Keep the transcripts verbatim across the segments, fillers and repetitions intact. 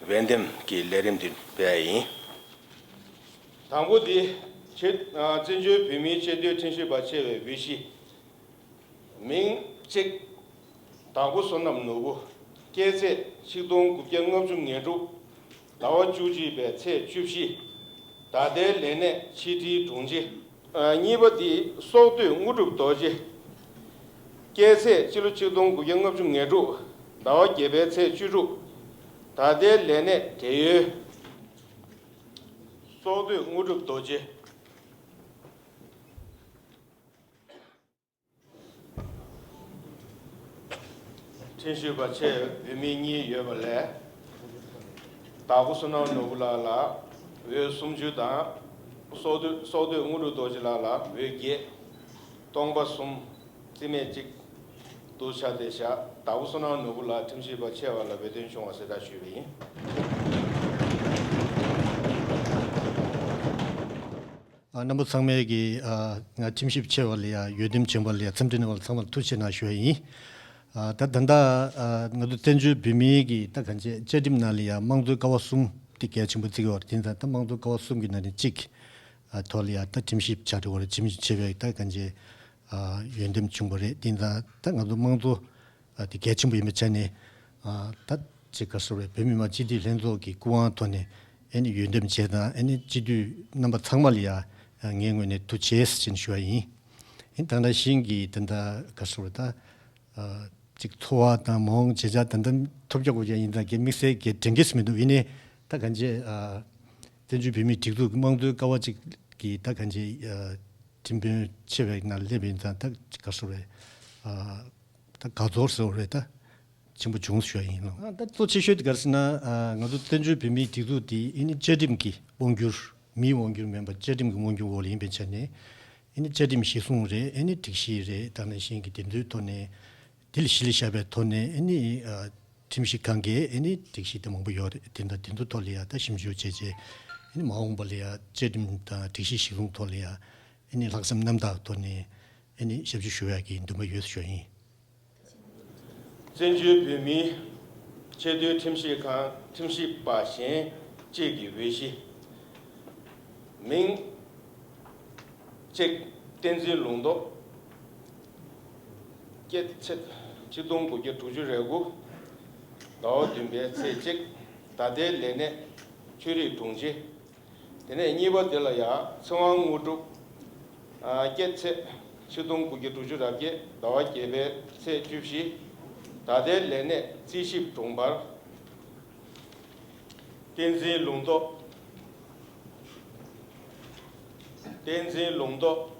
འོས་འདེམས་ཀྱི་ལས་རིམ་འདི་སྤེལ་ཡ་ཡིན། དང་པོ་འདི་ཆེ་ཨ་བཙན་བྱོལ་བོད་མིའི་ཆེས་མཐོའི་ཁྲིམས་ཞིབ་པ་ཆེ་བའི་འོས་གཞི། མིང་གཅིག་བདག་པོ་བསོད་ནམས་ནོར་བུ། སྐྱེས་ཚེས་ཆིག་སྟོང་དགུ་བརྒྱ་ལྔ་བཅུ་ང་དྲུག་ཟླ་བ་བཅུ་གཅིག་པའི་ཚེས་བཅུ་བཞི། ད་ལྟའི་ལས་གནས་ཕྱི་དྲིལ་དྲུང་ཆེ། ཨ་གཉིས་པ་འདི་སྲོག་བདུད་དངོས་གྲུབ་རྡོ་རྗེ། སྐྱེས་ཚེས་སྤྱི་ལོ་ཆིག་སྟོང་དགུ་བརྒྱ་ལྔ་བཅུ་ང་དྲུག་ཟླ་བ་བརྒྱད་པའི་ཚེས་བཅུ་དྲུག་ད་ལྟའི་ལས་གནས་བགྲེས་ཡོལ། སྲོག་བདུད་དངོས་གྲུབ་རྡོ་རྗེ། ཁྲིམས་ཞིབ་པ་ཆེ་བོད་མི་གཉིས་ཡོད་པ་ལས། བདག་པོ་བསོད་ནམས་ནོར་བུ་ལགས་ལ་འོས་སུམ་ཅུ་དང་། སྲོག་བདུད་སྲོག་བདུད་དངོས་གྲུབ་རྡོ་རྗེ་ལགས་ལ་འོས་བརྒྱད། སྟོང་པ་གསུམ། རྩིས་མེད་གཅིག་ཏུ་ཆ་དེ་བཞག་བདག་པོ་བསོད་ནམས་ནོར་བུ་ལགས་ཁྲིམས་ཞིབ་པ་ཆེ་བ་ལ་འོས་ཐོན་བྱུང་བ་གསལ་བསྒྲགས་ཞུས་པ་ཡིན། ཨ་རྣམ་པ་ཚང་མས་ཀྱི་ཨ་ང་ཁྲིམས་ཞིབ་ཆེ་བ་ལ་ཡ་འོས་འདེམས་བྱུང་བ་ལ་ཡ་འཚམས་འདྲི་གནང་བ་ལ་ཚང་མར་ཐུགས་རྗེ་ཆེ་གནང་ཞུ་བ་ཡིན། ཨ་ད་ད་ལྟ་ཨ་ང་ཚོ་བཙན་བྱོལ་བོད་མིའི་གི་ད་གང་ཅི་བཅའ་ཁྲིམས་ནང་ལ་ཡ་དམངས་གཙོའི་ཀ་བ་གསུམ་དེ་གལ་ཆེན་པོ་བརྩི་གི་ཡོད་རེད། དེ་ཡིན་ཙང་ད་དམངས་གཙོའི་ཀ་བ་གསུམ་གི་ནང་ནས་གཅིག་ཨ་ཐོག་ལ་ཡ་ད་ཁྲིམས་ཞིབ་བྱ་འགྲོ་བ་རེད། ཁྲིམས་ཞིབ་ཆེ་བའི་ད་གང་ཅི་ཨ་འོས་འདེམས་བྱུང་བ་རེད། དེ་ཡིན་ཙང་ད་ང་ཚོ་དམངས་གཙོ་ཨ་དེ་གལ་ཆེན་པོ་ཡིན་པའི་ཆ་ནས་ཨ་ད་ཅིག་ག་སོ་རེད། བོད་མི་མང་སྤྱི་འཐུས་ལྷན་ཚོགས་ཀྱི་སྐུ་དབང་ཐོག་ནས་ཨ་ནི་འོས་འདེམས་བྱས་དང་ཨ་ནི་སྤྱི་འཐུས་རྣམ་པ་ཚང་མ་ལ་ཡ་ངའི་ངོས་ནས་ཐུགས་རྗེ་ཆེ་ཞུ་བ་ཡིན། ཨ་ནི་ད་ནང་བཞིན་གྱི་ད་ལྟ་ག་སོ་རེད། ད་ཨ་ཅིག་འཚོ་བ་དང་མ་འོངས་བྱེད་འཆར་ད་ལྟ་ཐོབ་རྒྱག་དགོས་ཀྱང་ཡིན་ཙང་གི་དམིགས་བསལ་གྱི་དྲན་གྱི་མི་འདུག་ཡིན་ནའི་ད་གང་ཅི་ཨ་བཙན་བྱོལ་བོད་མིའི་སྒྲིག་འཛུགས་ཀྱི་དམངས་གཙོའི་ཀ་བ་གཅིག་གི་ད་གང་ཅི་ཨ་ཁྲིམས་དཔོན་ཆེ་བའི་ནང་སླེབས་ཡིན་ཙང་ད་ག་སོ་རེད། ཨ་ད་དགའ་ཚོར་ཟེར་བ་རེད། ད་ཆེན་པོ་བྱུང་ཞུ་བ་ཡིན་ལགས། ཨ་ད་གཙོ་ཆེ་ཤོས་དེ་ག་རེ་ཟེར་ན་ཨ་ང་ཚོ་བཙན་བྱོལ་བོད་མིའི་སྒྲིག་འཛུགས་དེ་ཨ་ནི་བཅའ་ཁྲིམས་ཀྱི་དབང་སྒྱུར་མིའི་དབང་སྒྱུར་མིན་པར་བཅའ་ཁྲིམས་ཀྱི་དབང་སྒྱུར་འོག་ལ་ཡིན་པའི་ཆ་ནས་ཨ་ནི་བཅའ་ཁྲིམས་གཞི་བཟུང་རེད། ཨ་ནི་སྒྲིག་གཞི་རེད། ད་ནང་བཞིན་གྱི་དེ་ཚོའི་ཐོག་ནས་དེ་ལ་གཞི་ལ་བཞག་པའི་ཐོག་ནས་ཨ་ནི་ཨ་ཁྲིམས་ཞིབ་ཁང་གིས་ཨ་ནི་སྒྲིག་གཞི་དེ་མང་པོ་ཡོད་རེད། དེ་འདྲ་དེ་ཚོ་ཐོག་ལ་ཡ་ད་ཞིབ་འཇུག་བྱས་རྗེས་ཨ་ནི་མ་འོངས་པ་ལ་ཡ་བཅའ་ཁྲིམས་དང་སྒྲིག་གཞི་གཞི་བཟུང་ཐོག་ལ་ཡ་ཨ་ནི་ལྷག་བསམ་རྣམ་དག་ཐོག་ནས་ཨ་ནི་ཞབས་ཕྱི་ཞུ་ཡག་གི་འདུན་པ་ཡོད་ཞུ་ཡིན། བཙན་བྱོལ་བོད་མིའི་ཆེས་མཐོའི་ཁྲིམས་ཞིབ་ཁང་ཁྲིམས་ཞིབ་པ་གཞན་བཅས་ཀྱི་འོས་གཞི། མིང་གཅིག་བསྟན་འཛིན་ལུང་རྟོགས། སྐྱེས་ཚེས་ཆིག་སྟོང་དགུ་བརྒྱ་དྲུག་ཅུ་རེ་དགུ་ཟླ་བ་བདུན་པའི་ཚེས་གཅིག་ད་ལྟའི་ལས་གནས་ཆོས་རིག་དྲུང་ཆེ། དེ་ནས་གཉིས་པ་དེ་ལ་ཡང་ཚེ་དབང་དངོས་གྲུབ། ཨ་སྐྱེས་ཚེས་ཆིག་སྟོང་དགུ་བརྒྱ་དྲུག་ཅུ་རེ་བརྒྱད་ཟླ་བ་བརྒྱད་པའི་ཚེས་བཅུ་བཞི། ད་ལྟའི་ལས་གནས་རྩིས་ཞིབ་དྲུང་འཕར། བསྟན་འཛིན་ལུང་རྟོགས། བསྟན་འཛིན་ལུང་རྟོགས།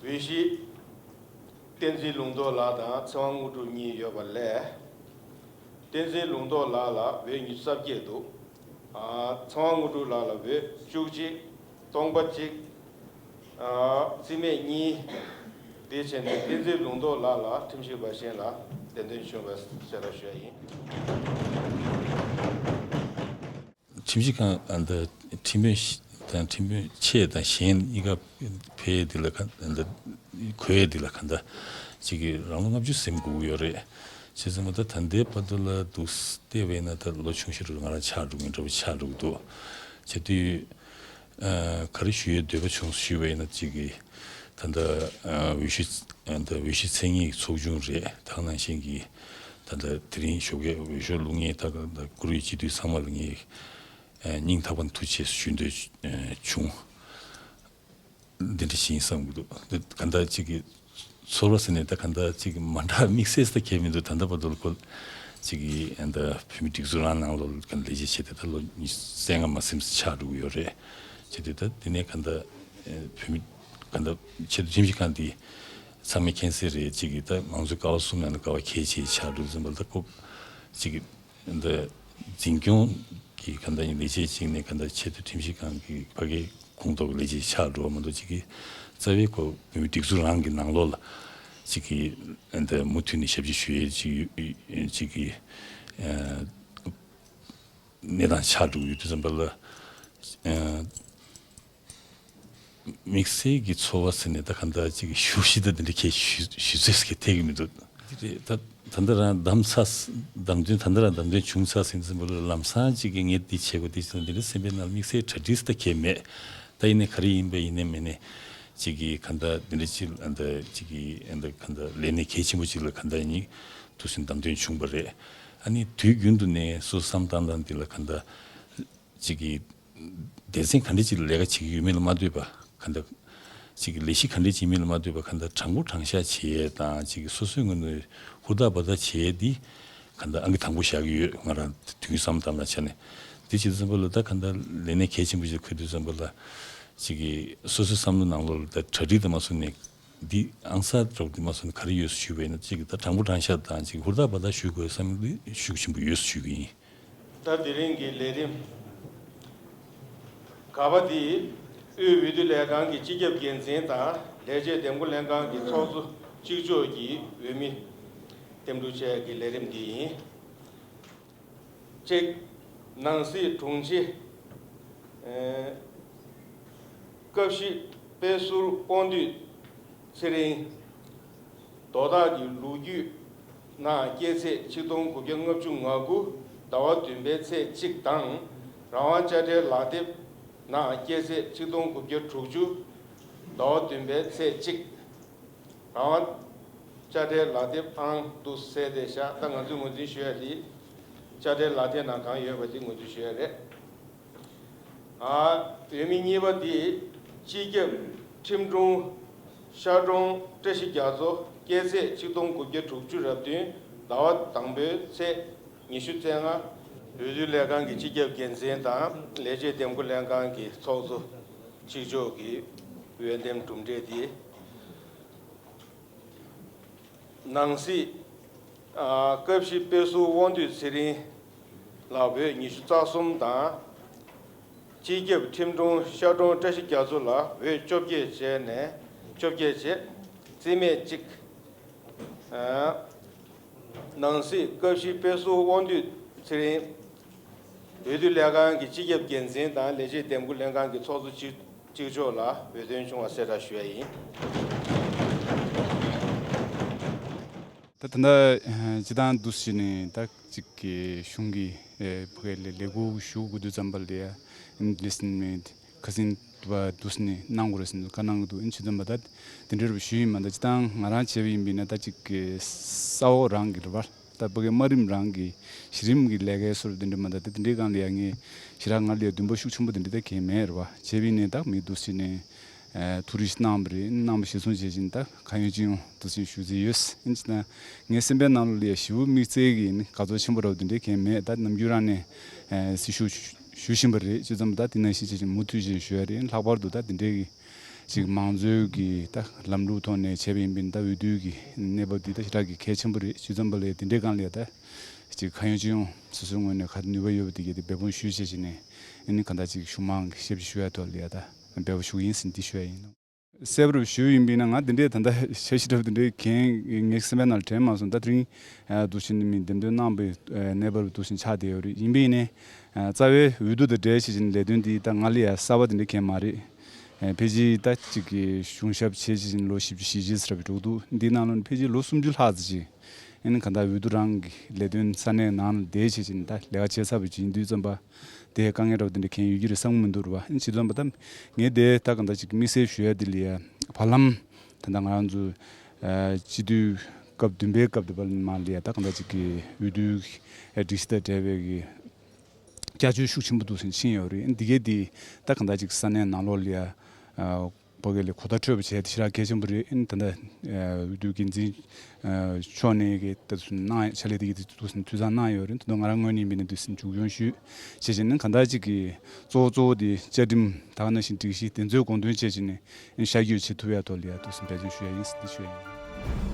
འོས་གཞི། བསྟན་འཛིན་ལུང་རྟོགས་ལགས་དང་ཚེ་དབང་དངོས་གྲུབ་གཉིས་ཡོད་པ་ལས། བསྟན་འཛིན་ལུང་རྟོགས་ལགས་ལ་འོས་ཉི་ཤུ་རྩ་བརྒྱད་འདུག་ཨ་ཚེ་དབང་དངོས་གྲུབ་ལགས་ལ་འོས་བཅུ་གཅིག་སྟོང་པ་གཅིག་ཨ་རྩིས་མེད་གཉིས། དེ་བྱས་ནས་བསྟན་འཛིན་ལུང་རྟོགས་ལགས་ལ་ཁྲིམས་ཞིབ་པ་གཞན་ལ་འོས་འདེམས་བྱུང་བའི་གསལ་བསྒྲགས་ཞུ་ཡ་ཡིན། ཁྲིམས་ཞིབ་ཁང་ཨ་འདི་ཁྲིམས་དཔོན་དང་ཁྲིམས་དཔོན་ཆེ་དང་གཞན་གཉིས་ཀ་ཕེ་འདི་ལ་ག་ཨ་འདི་ཁོའི་འདི་ལ་ག་འདི་ཅིག་གི་རང་ལོ་ལྔ་བཅུ་ཟིན་དགོས་ཀྱི་ཡོད་རེད། བྱས་ཙང་མ་ད་ད་ལྟའི་བར་དུ་ལ་འདུག་བལྟས་པས་ན་ད་ལོ་ཆུང་ཤོས་རུ་ང་རང་ཆགས་འགྲོ་གི་འདྲ་པོ་ཆགས་འགྲོ་གི་འདུག་བྱས་དུས་ཨ་ག་རེ་ཞུ་ཡའི་འདོད་པ་བྱུང་ཞུས་པས་ན་ཅིག་གི་ད་ལྟ་ཨ་འོས་གཞི་ཨ་ད་འོས་གཞི་མཚན་ཉིད་ཚོགས་ཆུང་རེད། ད་ག་ནང་བཞིན་གྱི་ད་ལྟ་དེ་རིང་ཞོགས་ཀས་འོས་ཤོག་བླུགས་མཁན་ད་ག་ད་བཀུར་འོས་སྤྱི་འཐུས་ཚང་མ་ལ་ངས་ཨ་སྙིང་ཐག་པ་ནས་ཐུགས་རྗེ་ཆེ་ཞུ་འདོད་ཨ་བྱུང་། འདི་འདྲ་ཞིག་ཡིན་བསམ་གྱི་འདུག་འདི་ག་འདྲ་ཅིག་གི་ཚོར་བ་ཟེར་ནས་ད་ག་འདྲ་ཅིག་མ་འདྲ་དམིགས་བསལ་ཟེར་གྱི་མི་འདུག་ད་ལྟ་བར་དུ་ལ་ཁོ་ཅིག་གི་ཨ་ད་བོད་མི་སྒྲིག་འཛུགས་རང་ནང་ལོགས་ལ་ལས་བྱེད་བྱས་ཏེ་ད་ལོ་ཉི་ཤུ་རྩ་ལྔ་མ་ཟིན་ཙམ་ཆགས་འགྲོ་གི་ཡོད་རེད། བྱས་ཏེ་ད་འདི་ནས་ག་འདྲ་བོད་མི་ག་འདྲ་ཆེས་མཐོའི་ཁྲིམས་ཞིབ་ཁང་འདི་ཚང་མས་མཁྱེན་གསལ་རེད། ཅིག་གི་ད་མང་གཙོའི་ཀ་བ་གསུམ་ནང་ནས་ཀ་བ་གལ་ཆེ་ཆགས་འགྲོ་ཙམ་པ་ལ་ད་ཁོ་ཅིག་གི་འདི་འཛིན་སྐྱོང་གི་ག་འདྲ་ཡིན་ལས་བྱེད་ཅིག་ནས་ག་འདྲ་ཆེས་མཐོའི་ཁྲིམས་ཞིབ་ཁང་གི་ཕ་གིའི་ཁོངས་གཏོགས་ཀྱི་ལས་བྱེད་ཆགས་འགྲོ་བ་མ་གཏོགས་ཅིག་གི་རྩ་བའི་ཁོ་བོད་མི་སྒྲིག་འཛུགས་རང་གི་ནང་ལོགས་ལ་ཅིག་གི་འདི་མུ་མཐུད་ནས་ཞབས་ཕྱི་ཞུ་ཡས་ཅིག་ཡོད་ཅིག་གི་གནས་སྟངས་ཆགས་འགྲོ་གི་ཡོད་དུས་ཙམ་པ་ལ། དམིགས་བསལ་གྱི་ཚོར་བ་ཟེར་ནས་ད་ག་འདྲ་ཅིག་ཞུ་ཤེས་ད་འདི་འདྲ་ཁྱེད་ཞུ་ཞུ་ཚོད་ཟེར་ཐེག་གི་མི་འདུག་འདི་རེད་ད། ད་ལྟ་རང་བདམས་ཚར། བདམས་ཐོན། ད་ལྟ་རང་བདམས་ཐོན་བྱུང་ཚར་ཟིན་ཙམ་པ་ལ་ལམ་སང་ཅིག་གི་ངས་འདི་བྱེད་དགོས་འདི་བྱེད་དགོས་འདི་འདྲ་སེམས་པའི་ནང་དམིགས་བསལ་གྲ་སྒྲིག་ད་གས་མེད། ད་ཡིན་ནའི་ག་རེ་ཡིན་པ་ཡིན་ནའི་མིན་ནའི་ཅིག་གི་ག་འདྲ་འདི་འདྲ་ཅིག་ཨ་འདྲ་ཅིག་གི་ཨ་འདྲ་ག་འདྲ་ལས་གནས་གལ་ཆེན་པོ་ཅིག་ལ་ག་འདྲ་ཡིན་འདུག་ཟིན་བདམས་ཐོན་བྱུང་བ་རེད། ཨ་ནི་དུས་རྒྱུན་དུ་ནས་སོ་སོ་བསམ་སྟངས་དང་འདི་ལ་ག་འདྲ་ཅིག་གི་སྡེ་ཚན་ག་འདྲ་ཅིག་ལ་ལས་ཀ་བྱེད་ཀྱི་ཡོད་མེད་ལ་མ་ལྟོས་པ་ག་འདྲ། ཅིག་གི་ལས་གཞི་ག་འདྲ་བྱེད་མིན་ལ་མ་ལྟོས་པ་ག་འདྲ་དྲང་པོ་དྲང་བཞག་བྱེད་ཡས་དང་ཅིག་གི་སོ་སོའི་ངོས་ནས་ཧུར་ཐག་འབད་ཐག་བྱེད་ཡས་འདི་ག་འདྲ་ཨང་ཀི་དང་པོ་བཞག་གི་ཡོད། ང་རང་དུས་རྒྱུན་བསམ་བློ་བཏང་ལ་ཆ་ནས་འདི་བྱེད་དུས་ཙམ་པ་ལ་ད་ག་འདྲ་ལས་གནས་གལ་ཆེན་པོ་ཞིག་འཁུར་དུས་ཙམ་པ་ལ་ཅིག་གི་སོ་སོའི་བསམ་བློ་ནང་ལོགས་ལ་ད་གྲ་སྒྲིག་དང་མ་སོང་ནས་འདི་ཨང་གསར་འདྲ་པོ་འདི་མ་སོང་ནས་ག་རེ་ཡོད་ཞུས་པ་ཡིན་ན་ཅིག་གི་ད་དྲང་པོ་དྲང་བཞག་དང་ཅིག་ཧུར་ཐག་འབད་ཐག་ཞུ་དགོས་བསམ་བློ་འདི་ཤུགས་ཆེན་པོ་ཡོད་ཞུ་གི་ཡིན། ད་དེ་རིང་གི་ལས་རིམ་ག་པ་འདི་དབུས་འོས་བསྡུ་ལས་ཁང་གི་སྤྱི་ཁྱབ་འགན་འཛིན་དང་ལས་བྱེད་འདེམས་བསྐོ་ལྷན་ཁང་གི་ཚོགས་གཙོ་གཅིག་ལྕོགས་ཀྱིས་འོས་མི་འདེམས་སྒྲུག་བྱས་ཀྱི་ལས་རིམ་འདི་ཡིན། གཅིག་ནང་སྲིད་དྲུང་ཆེ། ཨེ། སྐབས་བཞི་དཔེ་ཟུར་དབང་འདུས་ཚེ་རིང་། དོ་བདག་གི་ལོ་རྒྱུས་ནང་སྐྱེས་ཚེས་ཆིག་སྟོང་དགུ་བརྒྱ་ལྔ་བཅུ་ང་དགུ་ཟླ་བ་བདུན་པའི་ཚེས་གཅིག་དང་། རང་དབང་དཔྱ་ཁྲལ་ལག་དེབ་ནང་སྐྱེས་ཚེས་ཆིག་སྟོང་དགུ་བརྒྱ་དྲུག་ཅུ་ཟླ་བ་བདུན་པའི་ཚེས་གཅིག་རང་དབང་དཔྱ་ཁྲལ་ལག་དེབ་ཨང་འདུག་གསལ་བསྡད་བཞག་ད་ང་ཚོས་ངོས་འཛིན་ཞུ་ཡ་དེ་དཔྱ་ཁྲལ་ལག་དེབ་ནང་གང་ཡོད་པ་དེ་ངོས་འཛིན་ཞུ་ཡ་རེད། ཨ། འོས་མི་གཉིས་པ་དེ་སྤྱི་ཁྱབ་ཁྲིམས་དྲུང་ཤར་གྲོང་བཀྲ་ཤིས་རྒྱ་མཚོ། སྐྱེས་ཚེས་ཆིག་སྟོང་དགུ་བརྒྱ་དྲུག་ཅུ་རབ་བདུན་ཟླ་བ་དང་པོའི་ཚེས་ཉི་ཤུ་རྩ་ལྔ། འོས་བསྡུ་ལས་ཁང་གི་སྤྱི་ཁྱབ་འགན་འཛིན་དང་ལས་བྱེད་འདེམས་བསྐོ་ལྷན་ཁང་གི་ཚོགས་གཙོ་གཅིག་ལྕོགས་ཀྱི་འོས་འདེམས་གྲུབ་འབྲས་དེ། ནང་སྲིད། ཨ། སྐབས་བཞི་དཔེ་ཟུར་དབང་འདུས་ཚེ་རིང་ལ་འོས་ཉི་ཤུ་རྩ་གསུམ་དང་། སྤྱི་ཁྱབ་ཁྲིམས་དྲུང་ཤར་གྲོང་བཀྲ་ཤིས་རྒྱ་མཚོ་ལ་འོས་བཅོ་བརྒྱད་བྱས་ནས་བཅོ་བརྒྱད་བྱས། རྩིས་མེད་གཅིག་ཨ། ནང་སྲིད་སྐབས་བཞི་དཔེ་ཟུར་དབང་འདུས་ཚེ་རིང་། འོས་བསྡུ་ལས་ཁང་གི་སྤྱི་ཁྱབ་འགན་འཛིན་དང་ལས་བྱེད་འདེམས་བསྐོ་ལྷན་ཁང་གི་ཚོགས་གཙོ་གཅིག་གཅིག་ལྕོགས་ལ་འོས་ཐོན་བྱུང་བ་གསལ་བསྒྲགས་ཞུ་ཡ་ཡིན། ད་ད་ལྟ་སྤྱི་བཏང་འདུག་སེ་བྱས་ནས་ད་ཅིག་གི་གཞུང་གི་ཕ་གི་ལས་ལས་ཁུར་ཞུ་དགོས་དུས་ཙམ་པ་ལ་ཡ་འདི་སེམས་མེད། ཁ་སང་བ་འདུག་སེ་ནས་གནང་དགོས་རེད་ཟེར་ནས་བཀའ་གནང་གི་འདུག་ཨིན་ཕྱིས་ཙམ་པ་ད་དེ་འདྲའི་རུ་ཞུས་ཡིན་མ་ད་སྤྱི་བཏང་ང་རང་བྱས་པ་ཡིན་པས་ན་ད་ཅིག་གི་ས་འོག་རང་གི་རེད་བ། ད་ཕ་གི་དམའ་རིམ་རང་གི་གཞི་རིམ་གྱི་ལས་ཀའི་སོར་དེ་འདྲ་མ་ད་དེ་དེ་འདྲའི་སྒང་ལ་ཡ་ངས་ཞེ་དྲག་ང་ལ་ཡ་འདུན་པ་ཤུགས་ཆེན་པོ་དེ་འདྲ་ད་གང་མེད་རེད་བ། བྱས་པ་ཡིན་ནའི་ད་མི་འདུག་སེ་ནས་ཐུགས་རེ་གནང་བ་རེད། གནང་བ་གཞིར་བཟུང་བྱས་ཤིང་ད་གང་ཡོད་ཅི་ཡོང་འདུག་སེ་ཞུ་རྩིས་ཡོད། ཨིན་ཕྱིས་ན་ངའི་སེམས་པའི་ནང་ལ་ཡ་ཞེ་པོ་དམིགས་བསལ་གྱི་ནི་དགའ་ཚོར་ཆེན་པོ་རེད་བ། དེ་འདྲའི་གང་མེད། ད་ནམ་རྒྱུན་རང་ནས་སྲི་ཞུ་ཞུ་བཞིན་པ་རེད། བྱས་ཙང་ད་དེ་ནང་བཞིན་བྱས་ཤིང་མུ་མཐུད་བྱས་ཞུ་ཡ་རེད། ལྷག་པར་དུ་ད་དེ་འདྲའི་གི་ཅིག་མང་གཙོའི་གི་ད་ལམ་ལུགས་ཐོག་ནས་བྱས་པ་ཡིན་པས་ན་ད་འོས་བསྡུའི་གི་གནས་བབ་འདི་ད་ཞེ་དྲག་གི་གལ་ཆེན་པོ་རེད། བྱས་ཙང་པ་ལས་དེ་འདྲའི་སྒང་ལ་ཡ་ད་ཅིག་གང་ཡོད་ཅི་ཡོང་སོ་སོའི་ངོས་ནས་ག་ནུས་པ་ཡོད་པ་དེ་གི་དེ་འབད་འབུངས་ཞུས་བྱས་བྱས་ནས་ཨ་ནི་གང་ལྟར་ཅིག་གཞུང་མང་གི་ཞབས་ཕྱི་ཞུ་ཡ་ཐོག་ལ་ཡ་ད་འབད་པ་ཞུ་གི་ཡིན་ཟེར་འདི་ཞུ་ཡ་ཡིན། གསལ་པོར་ཞུས་ཡིན་པས་ན་ང་དེ་འདྲའི་ད་ལྟ་འཆར་གཞི་འདྲ་པོ་དེ་འདྲའི་གང་ངའི་སེམས་པའི་ནང་ལ་དྲན་མ་སོང་། ད་དེ་རིང་འདུག་སེ་ནས་མི་འདེམས་ཐོན་གནང་པའི་གནས་བབ་འདུག་སེ་ཆགས་བསྡད་ཡོད་རེད། ཡིན་པས་ནས་རྩ་བའི་འོས་བསྡུ་དང་འབྲེལ་བྱས་བྱས་ནས་ལས་དོན་འདི་ད་ང་ལ་ཡ་གསར་པ་དེ་འདྲ་གང་མ་རེད། ཕལ་ཆེར་ད་ཅིག་གི་གཞུང་ཞབས་བྱས་བྱས་བྱས་ནས་ལོ་བཞི་བཅུ་ཞེ་བརྒྱད་ཙམ་རེད་འགྲོ་གི་འདུག་འདིའི་ནང་ལོགས་ནས་ཕལ་ཆེར་ལོ་སུམ་ཅུ་ལྷག་ཙམ་ཅིག་ཨ་ནི་གང་ལྟར་འོས་བསྡུ་རང་གི་ལས་དོན་ས་གནས་ནང་ལ་བསྡད་བྱས་བྱས་ནས་ད་ལས་ཀ་བྱས་ཚར་བའི་རྗེས་ཡིན་དུས་ཙམ་པ། དེ་དཀའ་ངལ་འདྲ་པོ་དེ་འདྲ་གང་ཡོད་ཀྱི་རེད་བསམ་གྱི་མི་འདུག་རེད་བ། ཨ་ནི་བྱས་ཙང་པ་ད་ངས་དེ་ད་གང་ལྟར་ཅིག་དམིགས་བསལ་ཞུ་ཡ་དེ་ལ་ཡ་བར་ལམ་ད་ལྟ་ང་རང་ཚོ་སྤྱི་འཐུས་སྐབས་བདུན་པའི་སྐབས་དེ་བར་ལ་ཡ་ད་གང་ལྟར་ཅིག་གི་འོས་བསྡུའི་སྒྲིག་གཞི་དང་འབྲེལ་བའི་གི་བསྐྱར་བཅོས་ཤུགས་ཆེན་པོ་འདུག་སེ་ཕྱིན་ཡོད་རེད། ཨ་ནི་འདི་གས་དེ་ད་གང་ལྟར་ཅིག་ས་གནས་ནང་ལོགས་ལ་ཡ་ཕ་གི་ལ་གོ་བརྡ་འཕྲོད་པ་བྱས་ཏེ་ཞེ་དྲག་གལ་ཆེན་པོ་རེད། ཨ་ནི་ད་ལྟ་འོས་བསྡུ་འགན་འཛིན་ཕྱོགས་ནས་གི་ད་དུ་གནང་ཕྱག་ལས་དེ་གི་དུས་ཚོད་ནང་གནང་ཡོད་རེད། ད་དུང་ང་རང་ངོས་ནས་ཡིན་པ་ཡིན་ན་དུས་ཚོད་མཇུག་སྐྱོང་ཞུས་བྱས་བྱས་ནས་གང་ལྟར་ཅིག་གི་གཙོ་བོ་གཙོ་བོ་དེ་བཅའ་ཁྲིམས་ད་ག་ནང་བཞིན་སྒྲིག་གཞི་དེ་ཚོའི་དགོངས་དོན་བྱས་བྱས་ནས་ཤར་བསྐྱོད་བྱེད་ཐུབ་ཡ་ཐོག་ལ་ཡ་དུས་ཚོད་འབད་བརྩོན་ཞུ་ཡ་ཡིན་ཟེར་འདི་ཞུ་ཡ་ཡིན།